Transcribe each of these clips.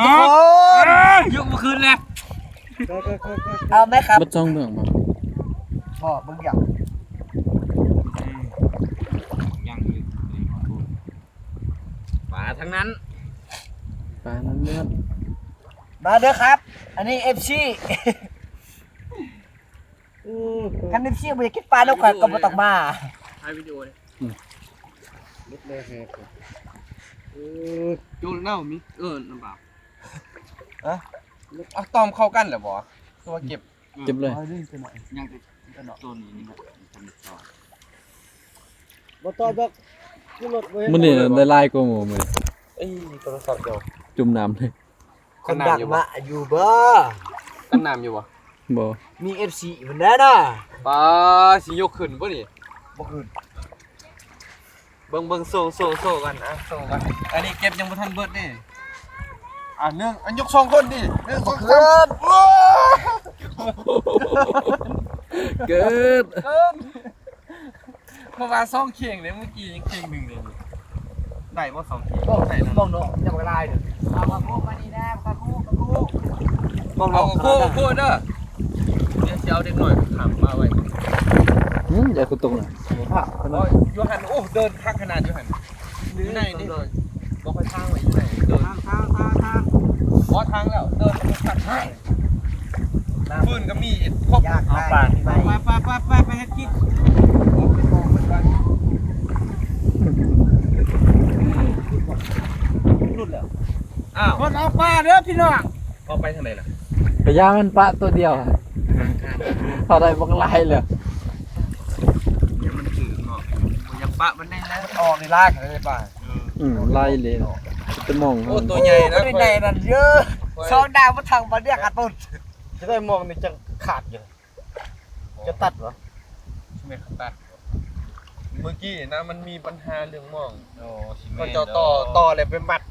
ທຸກຄົນ ຍົກບໍ່ຂຶ້ນແລ້ວ ເອົາໄໝຄັບ ເບິດສອງເບື້ອງບໍ່? ບໍ່ ເບິ່ງດຽວ ຍັງຢູ່ ປາທັງນັ້ນ ປານັ້ນເບິດ ມາເດີຄັບ ອັນນີ້ເອັຟຊີ ອືມ ຄັນເອັຟຊີບໍ່ຢາກກິນປານຳຂ້ອຍກໍບໍ່ຕ້ອງມາ ຖ່າຍວິດີໂອເດ້ ອືມ ເບິດແລ້ວແຮກ ເອີ ໂຈນເນາະມີ ເອີ ນຳບ່າວ ຮະ ເອົາ ຕອມເຂົ້າກັນແລ້ວບໍ່? ຄືວ່າເກັບ ເກັບເລີຍ ຍັງແຕ່ໂຕນີ້ນີ້ນະ ບໍ່ຕອບດອກ ຄືລົດບໍ່ເຫັນ ມື້ນີ້ໄດ້ຫຼາຍກວ່າໝູ່ມື້ນີ້ ເອີຍ ໂທລະສັບເຈົ້າ ຈຸ່ມນ້ຳເລີຍ ຄົນດັງມາຢູ່ບໍ່? ກັນນ້ຳຢູ່ບໍ່? ບໍ່ ມີເອັຟຊີເພິ່ນແດ່ນະ ປາ ຊິຍົກຂຶ້ນບໍ່ນີ້? ບໍ່ຂຶ້ນ ເບິ່ງ ເບິ່ງ ໂຊ ໂຊ ໂຊກ່ອນ ອ່ະ ໂຊກ່ອນ ອັນນີ້ເກັບຍັງບໍ່ທັນເບິດເດ້ ອ່ະ ໜຶ່ງ ອ່ະ ຍົກສອງຄົນນີ້ ໜຶ່ງ ສອງ ສາມ ເກີນ ເກີນ ເພາະວ່າສອງເຂ່ງເດ້ ມື້ກີ້ຍັງເຂ່ງໜຶ່ງເດ້ ໄດ້ບໍ່ສອງເຂ່ງ? ໂອ້ ໄດ້ນະ ເບິ່ງເນາະ ຍັງບໍ່ຫຼາຍເດ້ ເອົາມາຄູ່ມານີ້ແດ່ ມາຄູ່ ມາຄູ່ ເອົາຄູ່ ຄູ່ເດີ ດຽວຊິເອົາເດັກນ້ອຍຂ້າມມາໄວ້ ຫືມ ຢ່າຄືຕົກນະ ໂອ້ຍ ຢູ່ຫັ້ນ ໂອ້ ເດີນຄັກຂະໜາດຢູ່ຫັ້ນ ຢູ່ໃນນີ້ ບໍ່ຄ່ອຍທາງໄວ້ຢູ່ໃນ ເດີນ ທາງ ທາງ ທາງ ທາງ ບໍ່ທາງແລ້ວ ເດີນຄັກ ຟືນກໍມີຄົບ ເອົາປານ ໄປ ໄປ ໄປ ໄປ ໄປເຮັດກິນ ຫຼຸດແລ້ວ ອ້າວ ຄົນເອົາປາເດີພີ່ນ້ອງ ເອົາໄປທາງໃດລະ? ກະຢ່າມັນປະໂຕດຽວ ເຂົາໄດ້ບັກຫຼາຍແລ້ວ ດຽວມັນຖືກເນາະ ບໍ່ຢາກປະມັນໄດ້ແລ້ວ ອອກນີ້ຫຼາຍເລີຍປາ ອືມ ຫຼາຍເລີຍ ຈະມອງ ໂອ້ ໂຕໃຫຍ່ນະ ໂຕໃຫຍ່ນັ້ນເດີ ສອງດາວບໍ່ທັງບໍ່ເລືອກອັດປຸດ ຈະໄດ້ມອງນີ້ຈັກຂາດຢູ່ ຈະຕັດບໍ່? ແມ່ນເຂົາຕັດ ເມື່ອກີ້ນະ ມັນມີບັນຫາເລື່ອງມອງ ໂອ້ ຊິແມ່ນ ເຂົາເຈົ້າຕໍ່ ຕໍ່ແລ້ວໄປມັດ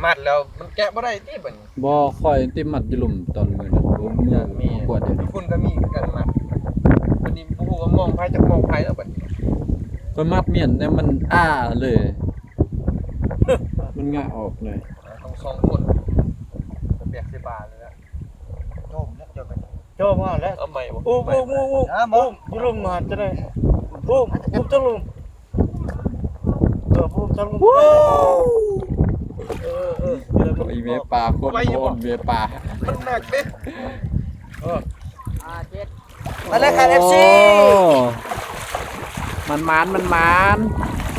ມັດແລ້ວມັນແກະບໍ່ໄດ້ຕິບັດນີ້ ບໍ່ ຂ້ອຍຕິມັດຢູ່ລຸ່ມຕອນມື້ນັ້ນ ມື້ ມື້ກວດຢູ່ ຢູ່ພຸ້ນກໍມີຄືກັນມັດ ບັດນີ້ບໍ່ຮູ້ວ່າມອງໃຜຈັກມອງໃຜແລ້ວບັດນີ້ ຂ້ອຍມັດມ້ຽນແນວມັນອ້າເລີຍ ມັນງະອອກເລີຍ ຕ້ອງສອງຄົນ ແບກໃສ່ບ່າເລີຍລະ ໂຈມແລ້ວ ໂຈມແລ້ວ ເອົາໃໝ່ບໍ່? ອຸ້ມ ອຸ້ມ ອຸ້ມ ອຸ້ມ ອ່າ ບໍ່ ອຸ້ມ ຢູ່ລຸ່ມຫັ້ນຈະໄດ້ ອຸ້ມ ອຸ້ມທັງລຸ່ມ ເອີ ອຸ້ມທັງລຸ່ມ ເອີ ເອີ ເອີ ອີແມ່ປາ ໂຄດ ໄວຢູ່ບໍ່? ໂຄດແມ່ປາ ມັນໜັກເດ້ ເອີ ຫ້າ ເຈັດ ມາເລີຍຄັບ ເອັຟຊີ ໂອ້ ມັນໝານ ມັນໝານ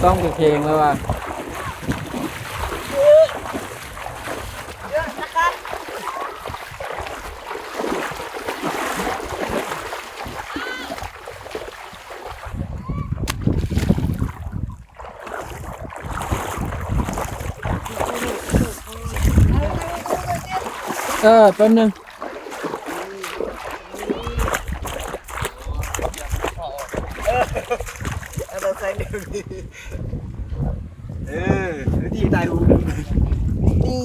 ຕ້ອງເຄງແລ້ວວ່າ ເອີ ແປັບໜຶ່ງ ເອີ ອັນນັ້ນໃສ່ເດີ ເອີ ທີ່ຖ່າຍຮູບນີ້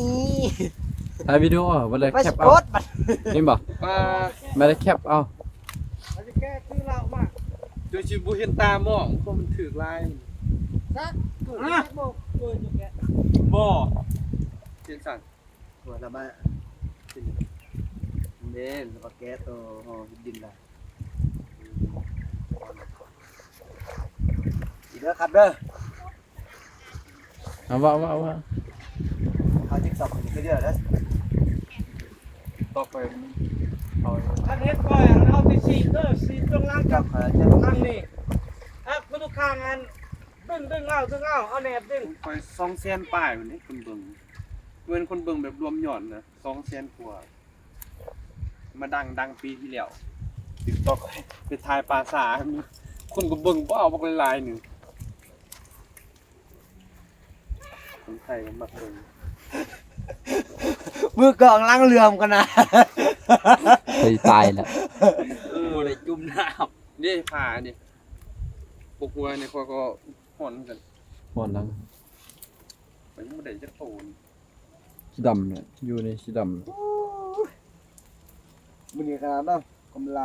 ຖ່າຍວິດີໂອ ບໍ່ໄດ້ແຄັບເອົາ ເຫັນບໍ່? ບໍ່ໄດ້ແຄັບເອົາ ເຈົ້າຊິບໍ່ເຫັນຕາມອງ ເພາະມັນຖືກຫຼາຍ ສັກ ບໍ່ ເປັນສັງ ວ່າລະມາ ເດ້ ລະມາແກະໂຕຫໍ່ເຮັດດິນລະ ອີກເດີຄັບເດີ ເອົາ ເວົ້າ ເວົ້າ ເວົ້າ ເອົາຕິກຕັອກໄປເດີ ຕິກຕັອກໄປ ເອົາ ຄັນເຮັດກ່ອຍ ເອົາໄປສີດເດີ ສີດເບື້ອງຫຼັງກັບ ເອົາ ທາງນີ້ ອ່ະ ຜູ້ທຸກຂ້າງ ອັນ ດຶງ ດຶງເອົາ ດຶງເອົາ ເອົາແນບດຶງ ຂ້ອຍສອງແສນປາຍພຸ້ນເດ້ ຄົນເບິ່ງ ແມ່ນຄົນເບິ່ງແບບລວມຍອດນະ ສອງແສນກວ່າ ມາດັງ ດັງປີທີ່ແລ້ວ ຕິກຕັອກ ໄປຖ່າຍປາສາ ຄົນກໍເບິ່ງ ວ້າວ ບັກຫຼາຍໆໜຶ່ງ ຄົນໄທມັນມັກເບິ່ງ ມືກອງຫຼັງເຫຼືອມກັນນະ ເຮີ້ຍ ຕາຍແລ້ວ ເອີ ບໍ່ໄດ້ຈຸ່ມນ້ຳ ນີ້ ຜ້ານີ້ ພວກຫົວນີ້ ຂ້ອຍກໍຮ້ອນຄືກັນ ຮ້ອນນຳ ຂ້ອຍຍັງບໍ່ໄດ້ຈັກໂຕນີ້ ສີດຳເນຍ ຢູ່ໃນສີດຳ ມື້ນີ້ຂະໜາດເນາະ ກຳໄລ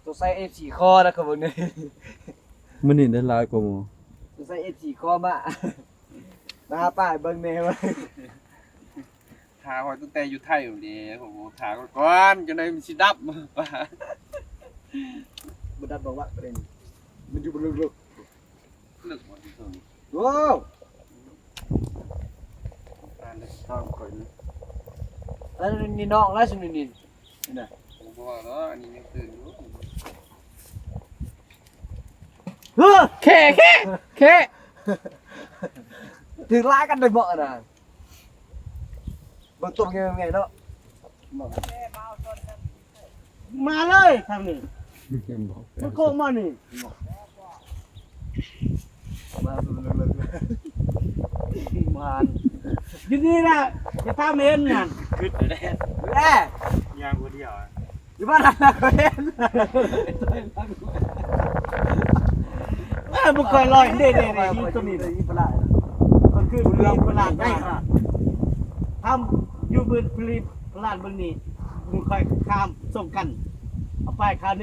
ສົງໄສເອັຟຊີຂໍນະ ເຂົາເບິ່ງນີ້ ມື້ນີ້ໄດ້ຫຼາຍກວ່າໝູ່ ສົງໄສເອັຟຊີຂໍມາ ມາຫາປ້າໃຫ້ເບິ່ງແດ່ວ່າ ຖ້າຂ້ອຍຕັ້ງແຕ່ຢູ່ໄທພຸ້ນເດ້ ໂອ້ໂຫ ຖ້າກ່ອນ ຈັ່ງໃດມັນຊິດັບປາ. ບໍ່ດັບດອກວະ ປະເດັນ ມັນຢູ່ບໍ່ເລິກໆ. ເລິກບໍ່ທີ່ສຸດນີ້. ໂອ້ ອ່ານໄດ້ຕາມຂ້ອຍນີ້. ອັນນີ້ນ້ອງລະ ຊຸມນີ້ນີ້ນະ. ບໍ່ວ່າດອກ ອັນນີ້ຍັງຕື່ນຢູ່. ເຮີ ແຄ່ ແຄ່ ແຄ່ ຖືກຫຼາຍກັນໄດ້ບໍ່ນະ. ເບິ່ງຕົວແມ່ເນາະ. ມາເລີຍທາງນີ້ ມັນໂກງມານີ້ ມາ ຢູ່ນີ້ລະ ຈະຖາມເຫັນນັ້ນ ຄຶດແລ້ວ ແລະ ຍ່າງຜູ້ດຽວ ຢູ່ບ້ານນັ້ນລະກໍເຫັນ ເອີ ບໍ່ຄ່ອຍລອຍເດ້ ເດ້ ເດ້ ຢູ່ຕົວນີ້ ນີ້ປະຫຼາດ ມັນຄືເລື່ອງປະຫຼາດໄດ້ ຖ້າຢູ່ບຶງ ປະຫຼາດບຶງນີ້ ບໍ່ຄ່ອຍຂ້າມສົ່ງກັນ ເອົາໄປຄາວໜຶ່ງ